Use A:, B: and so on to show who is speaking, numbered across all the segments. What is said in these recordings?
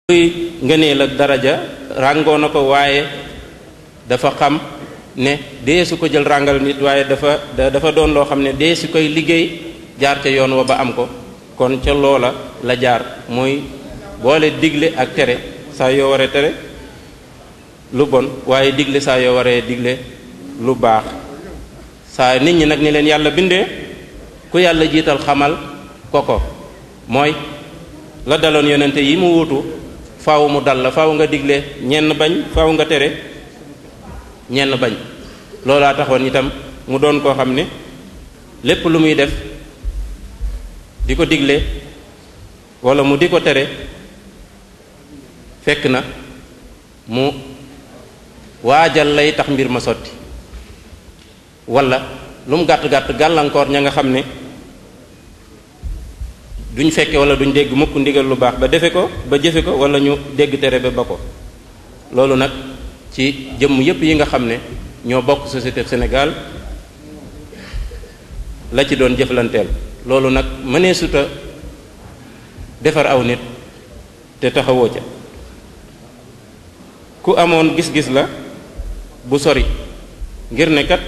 A: luy ngëneel ak daraja ràngoo na ko waaye dafa xam ne dee su ko jël ràngal nit waaye dafa doon loo xam ne dee su koy liggéey jaar ca yoon wa ba am ko kon ca loola la jaar muy boole digle ak tere saa yoo waree tere lu bon waaye digle saa yoo waree digle lu baax saa nit ñi nag ni leen yàlla bindee ku yàlla jiital xamal ko mooy la daloon yonente yi mu wuutu faaw mu dal la faaw nga digle ñenn bañ faaw nga tere ñenn bañ loolaa taxoon itam mu doon koo xam ne lépp lu muy def di ko digle wala mu di ko tere fekk na mu waajal lay tax mbir ma sotti wala lu mu gàtt-gàtt gàllankoor ña nga xam ne duñ fekke wala duñ dégg mukk ndigal lu baax ba defe ko ba jëfe ko wala ñu dégg tere ba ko loolu nag ci jëmm yépp yi nga xam ne ñoo bokk société Sénégal la ci doon jëflanteel loolu nag mënee suta defar aw nit te taxawoo ca ku amoon gis-gis la bu sori ngir ne kat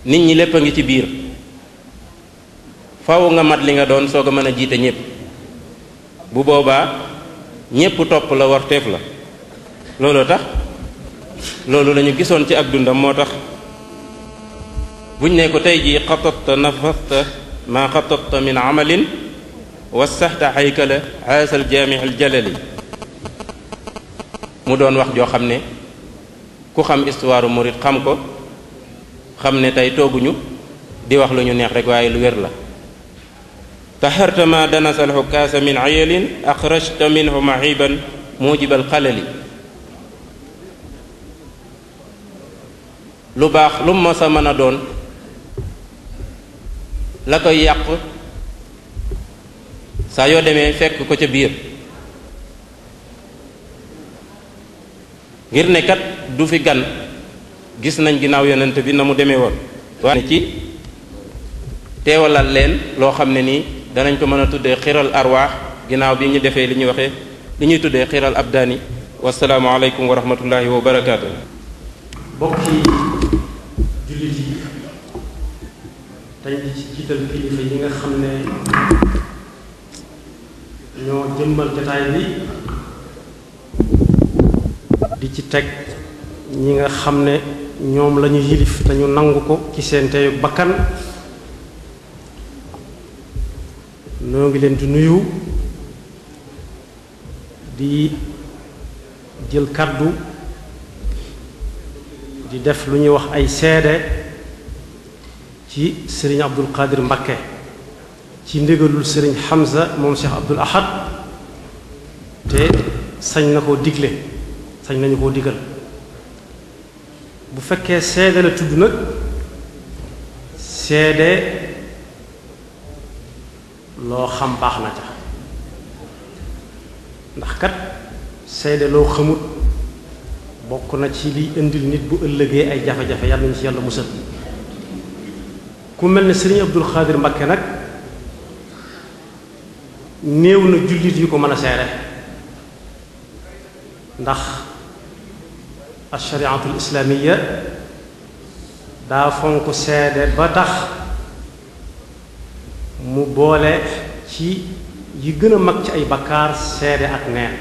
A: nit ñi lépp a ngi ci biir faaw nga mat li nga doon soog a mën a jiite ñépp bu boobaa ñépp topp la warteef la loolu tax loolu lañu gisoon ci ak dundam moo tax buñ ne ko tey jii xatatta nafasta ma xatatta min amalin wasaxta xaykala aasal jaami al jalali mu doon wax joo xam ne ku xam histoire murid xam ko xam ne tey tooguñu di wax lu ñu neex rek waaye lu wér la taharta ma danasa alxukaasa min ayalin axrajta minhu mahiban mujibal xalali lu baax lu mos a mën a doon la koy yàq saa yoo demee fekk ko ca biir ngir ne kat du fi gan gis nañ ginnaaw yonent bi na mu demee woon waaye ci teewalal leen loo xam ne nii danañ ko mën a tuddee xiral arwaax ginnaaw bi ñu defee li ñuy waxee li ñuy tuddee xiral abdaani wasalaamu aleykum wa rahmatullahi wa barakaatu.
B: bokki jullit yi dañ ci jiital kilifa yi nga xam ne ñoo jëmmal jotaay bi di ci teg ñi nga xam ne ñoom lañu yilif te ñu nangu ko ci seen teyu bakkan noo ngi leen di nuyu di jël kàddu di def lu ñuy wax ay seede ci sëriñ Abdul Qadir Mbakke ci ndigalul sëriñ Hamza moom Cheikh Abdul Ahad te sañ na koo digle sañ nañu koo digal bu fekkee seede la tudd nag seede loo xam baax na ca ndax kat seede loo xamut bokk na ci liy indil nit bu ëllëgee ay jafe-jafe yàlla nañu ci yàlla musal ku mel ne sëriñ Abdul Xaadir Mbakke nag néew na jullit yu ko mën a seere ndax ashariatul islaamiya daa fonk seede ba tax mu boole ci yi gën a mag ci ay bakkaar seede ak neen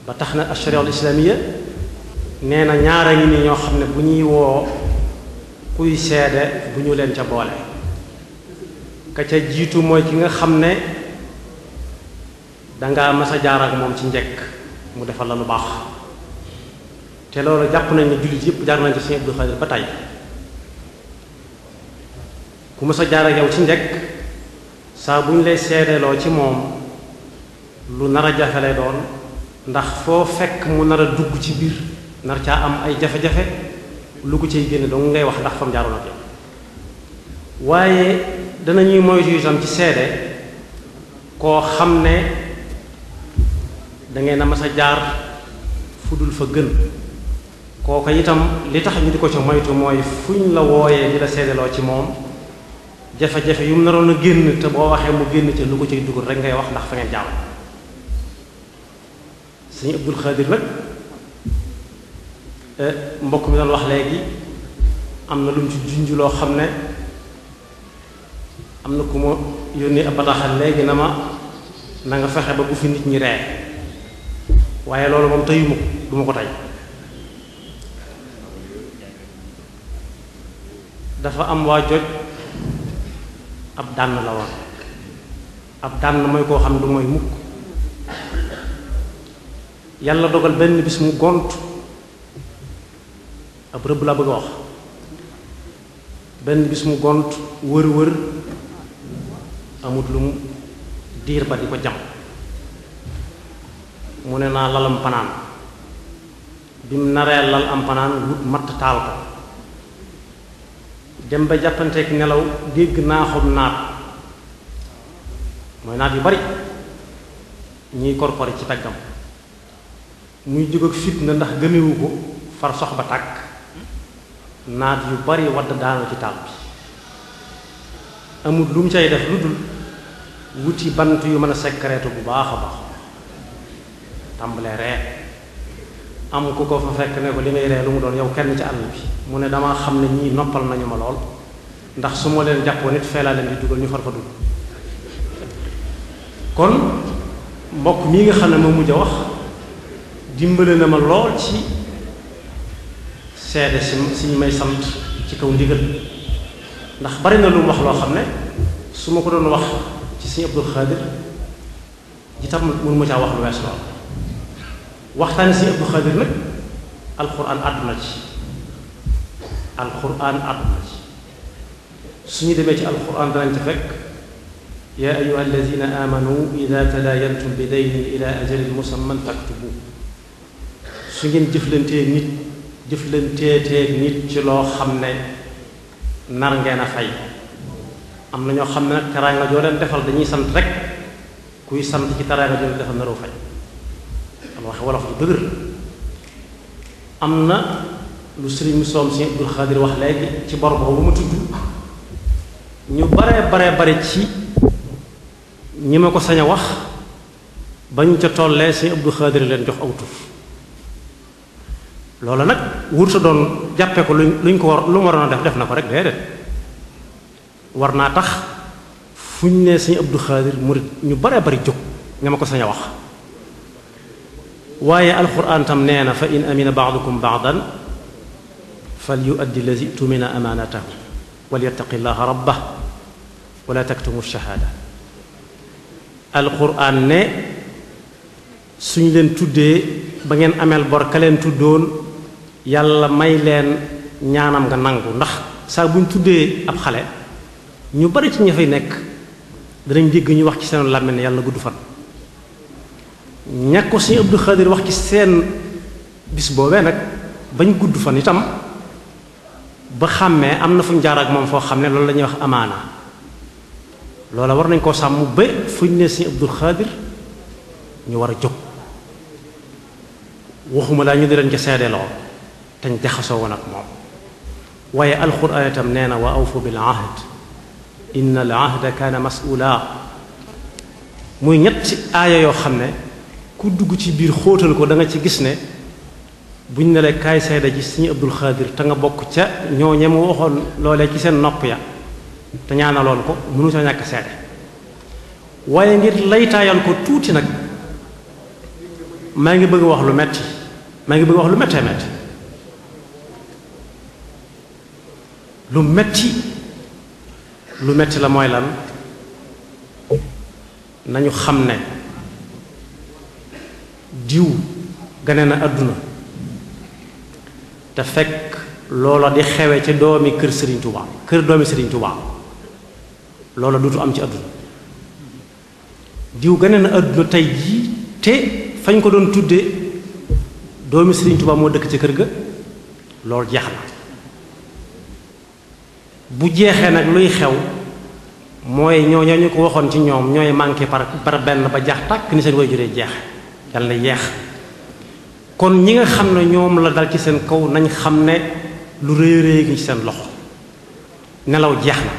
B: ba tax na ashariatul islaamiya nee na ñaara ngi ni ñoo xam ne bu ñuy woo kuy seede bu ñu leen ca boole ka ca jiitu mooy ki nga xam ne danga mas a jaar ak moom ci njekk mu defal la lu baax te loolu jàpp nañ ne jullit yépp jaar nañ ci Sëriñ Abdul Xaadir ba tey ku mas a jaar ak yow ci njekk saa bu ñu lay seedeeloo ci moom lu nar a jafe lay doon ndax foo fekk mu nar a dugg ci biir nar caa am ay jafe-jafe lu ko ciy génne dong ngay wax ndax fam jaaroon ak yow waaye danañuy moytu itam ci seede koo xam ne dangeen a mas a jaar fu dul fa gën kooka itam li tax ñu di ko ca moytu mooy fuñ la wooyee di la seedeloo ci moom jafe-jafe yu mu naroon a génn te boo waxee mu génn ca lu ko cay dugal rek ngay wax ndax fa ngeen jàll. sëñ Abdul Xaadir nag mbokk mi doon wax léegi am na lu mu ci junj loo xam ne am na ku ma yónnee ab bataaxal léegi na nga fexe ba bu fi nit ñi ree waaye loolu moom teyuma ko duma ko tey. dafa am waa joj ab dànn la woon ab dànn mooy koo xam ne du mooy mukk yàlla dogal benn bis mu gont ab rëbb laa bëgg a wax benn bis mu gont wër amut lu mu diir ba di ko jam mu ne naa lalam panaan bi mu naree lal am panaan wut matt taal ko dem ba jàppanteek nelaw dégg naaxum naat mooy naat yu bari ñuy korkori ci peggam muy jóg ak fitna ndax gëmewu ko far sox ba tàkk naat yu bari wadd daanu ci taal bi amul lu mu cay def lu dul wuti bant yu mën a sekkareetu bu baax a baax tàmbalee ree am ku ko fa fekk ne ko li ngay ree lu mu doon yow kenn ci àll bi mu ne dama xam ne ñii noppal nañu ma lool ndax su ma leen jàppoo nit feelaa leen di dugal ñu far fa dugg kon mbokk mii nga xam ne ma mujj a wax dimbale na ma lool ci seede si may sant ci kaw ndigal ndax bari na lu mu wax loo xam ne su ma ko doon wax ci Sëriñ Abdul Xaadir ji tam mënu ma caa wax lu wees lool waxtaane Sëriñ Abdul Xaadir nag alxuraan àdduna ci alxuraan àdduna ci suñu demee ci alxuraan danañ ci fekk yaa ayyuha alladina amanu ida tadaayantum bi daynin ila ajalin musamman faktubu su ngeen jëflanteetee nit ci loo xam ne nar ngeen a fay am na ñoo xam ne nag teraanga joo leen defal dañuy sant rek kuy sant ci teraanga joo leen defal naroo fay am waxe wolof ju dëgër am na lu sëriñ soom Sëriñ Abdul Xaadir wax léegi ci bor boobu ma tudd ñu bare ci ñi ma ko sañ a wax bañ ca tollee Sëriñ Abdul Xaadir leen jox aw tur loola nag wurta doon jàppe ko luñ ko war lu mu waroon a def na ko rek déedéet war naa tax fu ñu nee Sëriñ Abdul Xaadir murit ñu bare bari jóg ña ma ko sañ a wax waaye alquran tam nee na fa in amina baadukum baadan fal yuaddi lazi tumina amaanatahu wal yattaqi llaha rabbah wala taktumu shahaada alquran ne suñ leen tuddee ba ngeen ameel bor ka leen tuddoon yàlla may leen ñaanam nga nangu ndax saa buñ tuddee ab xale ñu bari ci ña fay nekk danañ dégg ñu wax ci seen làmmiñ ne yàlla gudd fan ñàkk ko Sëriñ Abdul Xaadir wax ci seen bis boobee nag bañ gudd fan itam ba xàmmee am na fu ñu jaar ak moom foo xam ne loolu la ñuy wax amaana loola war nañ koo sàmm ba fu ñu ne Sëriñ Abdul Xaadir ñu war a jóg waxuma laa ñu di leen ca seedeloo te ñu jaxasoo woon ak moom waaye alxuraan itam nee na wa awfu bil ahd inna al ahda kaana mas'uula muy ñetti aaya yoo xam ne ku dugg ci biir xóotal ko da nga ci gis ne buñ ne la kaay seede ji Sëriñ Abdul Xaadir te nga bokk ca ñoo ñem waxoon loolee ci seen nopp ya te ñaanaloon ko mënu sa ñàkk seede waaye ngir laytaayal ko tuuti nag maa ngi bëgg wax lu metti lu metti la mooy lan nañu xam ne diw gane na àdduna te fekk loola di xewe ci doomi kër Serigne Touba kër doomi Serigne Touba loola dutu am ci àdduna diw gane na àdduna tey jii te fañ ko doon tudde doomi Serigne Touba moo dëkk ci kër ga loolu jeex na bu jeexee nag luy xew mooy ñoo ñu ko waxoon ci ñoom ñooy manqué par benn ba jaax tàkk ni seen way juree jeex yàlla na yeex kon ñi nga xam ne ñoom la dal ci seen kaw nañ xam ne lu rëy rëy gi ci seen loxo nelaw jeex na